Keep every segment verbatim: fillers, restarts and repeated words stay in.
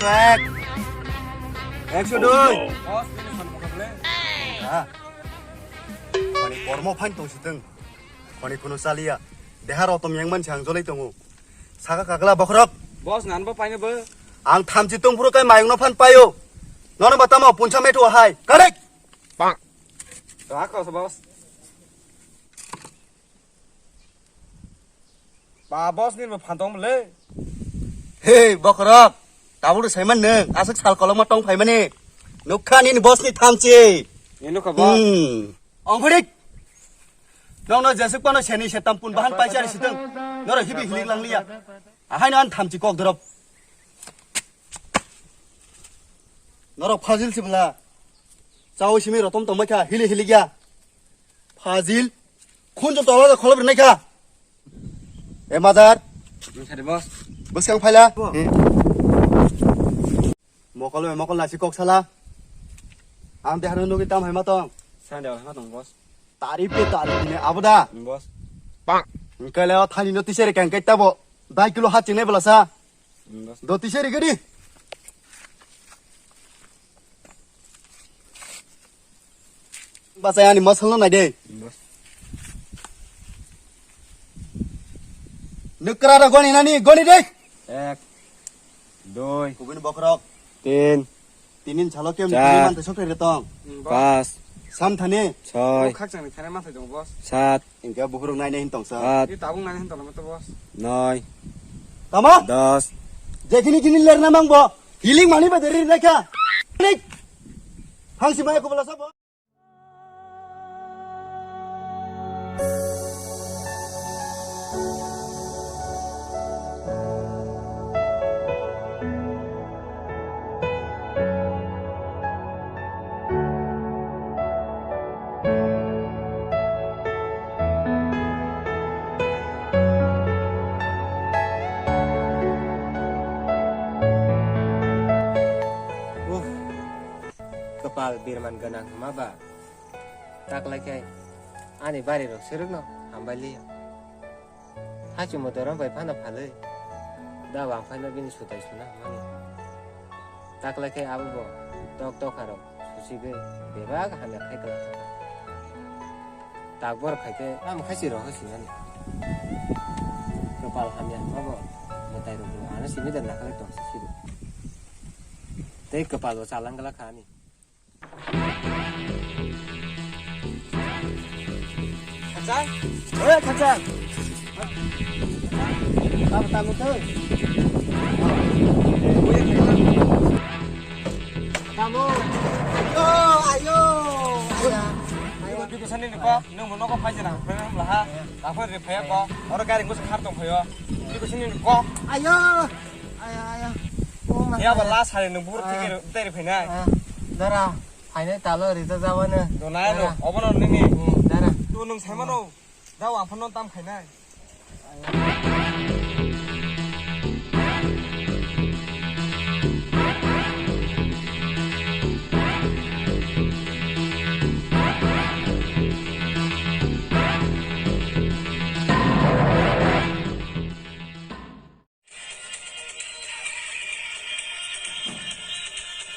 Ek. Ekso dui. Boss, ini phone buka bele. Ha. Khoni kormo phan tong siteng. Khoni kunu chaliya. Deha rotom yang man chang jolai tongo. Saka kakla bokhorok. Boss, nan bo paino bo. Ang thamchi tong phuru kai mayung no phan payo. Nono batamo puncha metu hai. Correct. Bang. To ako boss. Ba, boss ni bo phan tong le. Hey, bokhorok. Tabuk sai man nung. Aswk sal kolokma tong phai mani. Nukha nini boss ni thamchi. Ni nukha boss. Hmm. Ongkhurik. Nong no jesuk pano seni setam pun bahan paisa ni siteng. Noro hibi hilik lang liya. Ahai no an thamchi kok dorop. Noro fazil sibla. Chao simi rotom tong kha hili hilik ya. Fazil. Khunju tola da kholop rinai kha. E madar. Sari boss. Bwskang phaila. Bo. Hmm. Mokol bai mokol nasi kok sala. Ang te hanu nugi tam hai ma tong. Sande hai ma tong boss. Tari pe tari ne aboda. Hmm, boss. Bang. Kale o thani no tisere kang kai tabo. Dai kilo hat chingnai bela sa. Hmm, boss. Do tisere gari. Bachai ani mosol no nai de. Bas. Nukra da goni nani goni de. Ek, doi, kubuni bokrok. Tin, tinin chalo kem char, tini mante sokre retong. Pas, sam thani. Soi, khakchang ni thani mathai dong boss. Sat, inke buhurung nai nai hin tong sa. At. Ni tabung nai hin tong ma to boss. Noi, tama? Das. Jekini kini lerna mang bo. Healing mani ba deri rekha. Klik. Hangsi maya kubala sabo. Uff, kwpal birman gwnang hwnma ba? Taklai khe ani bari rok swrwkno hambai liya. Hachumo dorom bai phano phalwi da wangphaino bini sutai suna hwnmani. Taklai khe abo bo tok tokharok suchigwi bebak hamya khai kwlak. Takbor khai khe amo khai si rohor sinani. Kwpal hamya hwnma bo mwtai rok bo ano simi da nakhwlai tong si sido. Tei kwpal bo chalang glak kha ani. Khachang? Oi, Khachang. Tamo, tamo, tamo. Tamo. Ayo, ayo. Ayo. Ayo. Bikusani ni kok, nung mo nogo phai jana, phai mo laha. Laphai ri phai ko. Oro gari bus khar tong phaio. Bikusani ni kok. Ayo. Ayo, ayo. Oh, ma. Ya ba la sari nung bur thike teri phainai. Dara. Phainai talo rijak jabano. Donai no, obono nini. Hmm, dara. Tu nung saimano. Da wang phano tam khainai.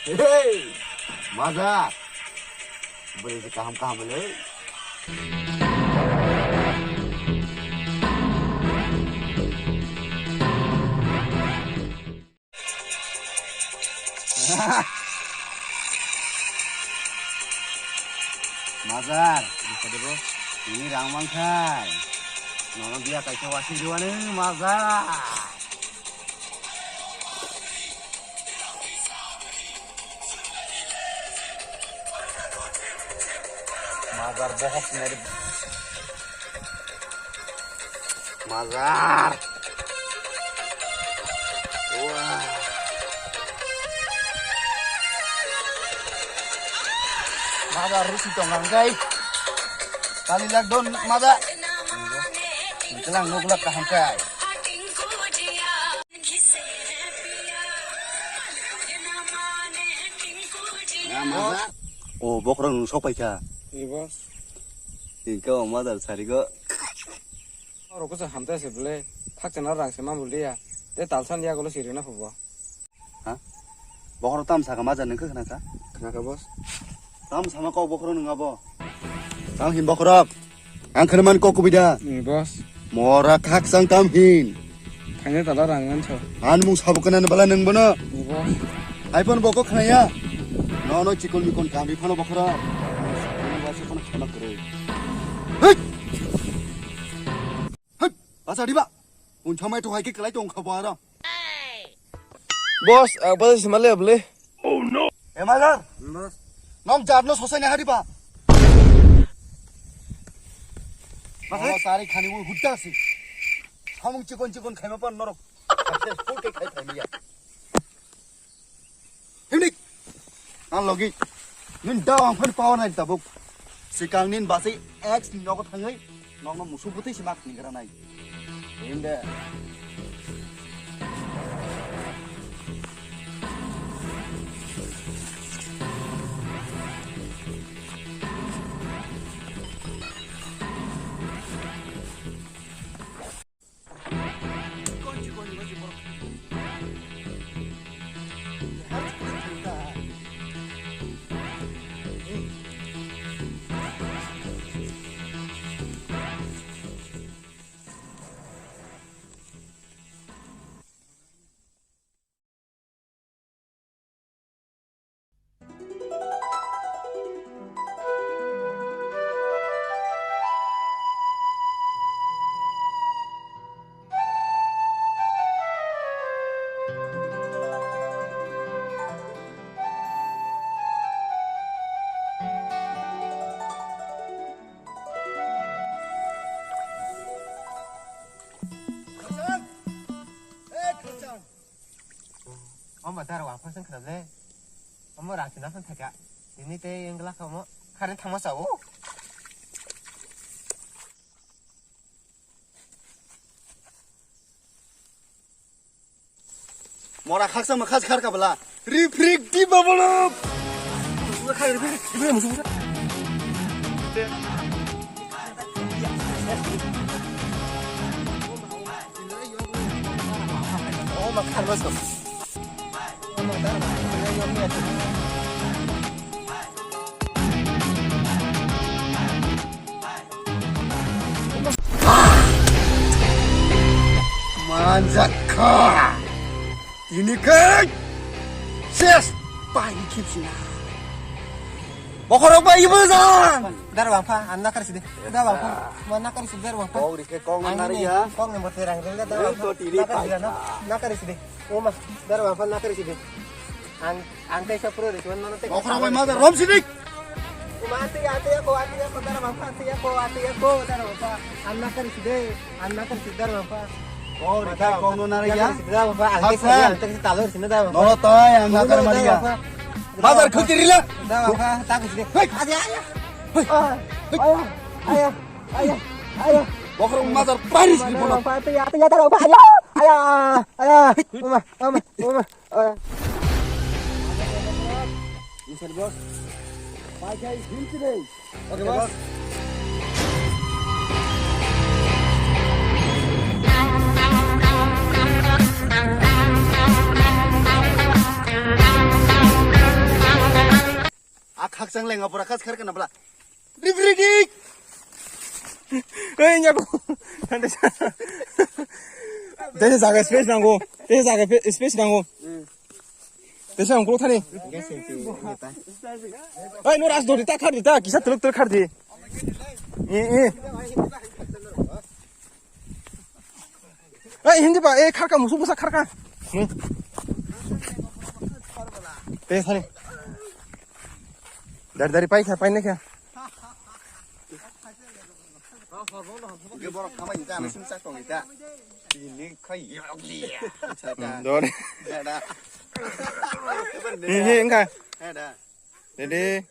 Hey, maza. Beri si kaham kaham le. Mazar, ini rang mangkhai. Nono biya kaisa wasi juane mazar. Mazar bohok sinari. Mazar. Wah. Mazar rusi tong ang kai. Kali lak don mazar. Kelang nuk lak kaham kai. O bokrok nung sok paikha. Ni boss. Hingke o madar sarigo. Oro kusa hamta se bole. Thakchana rang se mamul dia. Te talsan dia golo sirina phubo. Ha? Bokhorok tam saka maja nungkha khna kha? Khna kha, boss. Tam sama kok bokhorok nung abo? Tam hin bokhorok? Ang khna man kok kubui da? Ni, boss. Mora khak sang tam hin. Thangni tala rang ngan tho. An mung sabo kana bala nung bono? Ni, boss. Hai phano bokok khna ya? No, no, chikon mikon kami phano bokhorok. Ni boss phano khna kwrwi. Hei! Hei! Basa diba? Unsa mai to hai ke kelai tong kha bo aro. Boss, ang basa sima le bole. Emalar. Boss. Nong jab no sosai na hari ba. Masa? Mama sari khani wo hutta si. Samung chikon chikon khaima pan norok. Successful ke khai khai ya. Himnik. Ang logi. Nin da ang phan power nai tabuk. Sikang nin basi ex ni nogo thangwi. Nokno musu bwtwi se ma khni gra nai. Inde. Omo dara wangpha song khna le. Omo rang chuna phang thaka. Tini tei wngla kha omo. Kharni thangma sao. Mora khaksa ma khas khar kabla. Refrigerator bolo. Manjakha. Ini kai. Ses. Pai kipsina. Bokhorok bai ibu jang. Dar bangpha, an nakar sidi. Dar bangpha, ma nakar sidi dar bangpha. Kok rike kok nari ya. Kok ni mote rang rila dar bangpha. Nakar sidi na. Nakar sidi. O ma, dar bangpha nakar sidi. Ang, ang tei sa pro de, cuman nono tei. Bokhorok bai ma dar rom sidi. O ma, ante, ante ya ko, ante ya ko, dar bangpha, ante ya ko, ante ya ko, dar bangpha. An nakar sidi. Anna kan sidar bangpha. Kok rikha kok no nari ya. Sidar bangpha, ang tak sidar, ang tak sidar talor sini dar bangpha. Nono tai ang nakar mari ya. Bazar khukti rila. Dar bangpha, tak sidar. Hei. Adi aya. Hei. Aya, aya, aya, aya. Bokhorok bazar paris di bono. Bangpha, aya, aya, dar bangpha, aya, aya, aya. Uma, uma, uma. Inside boss. Pai kai him today. Okay, boss. A khakchang lenga pura khas kharkana bla. Ribri dik. Ei, nyako. Tesa jaga space nango. Tesa jaga space nango. Tesa ang kulo thani. Ei, no ras dori ta khar di ta, kisa teluk teluk khar di. Eh, eh. Ei, hindi ba, eh, kharka, musu busa kharka. Hmm. Tesa thani. Dari, dari pai kha, pai ne kha. Borok khamai ta, ani sumsa tong ta. Ini khai. Hmm, dori. Ini, ini, engka. Ada. Dede.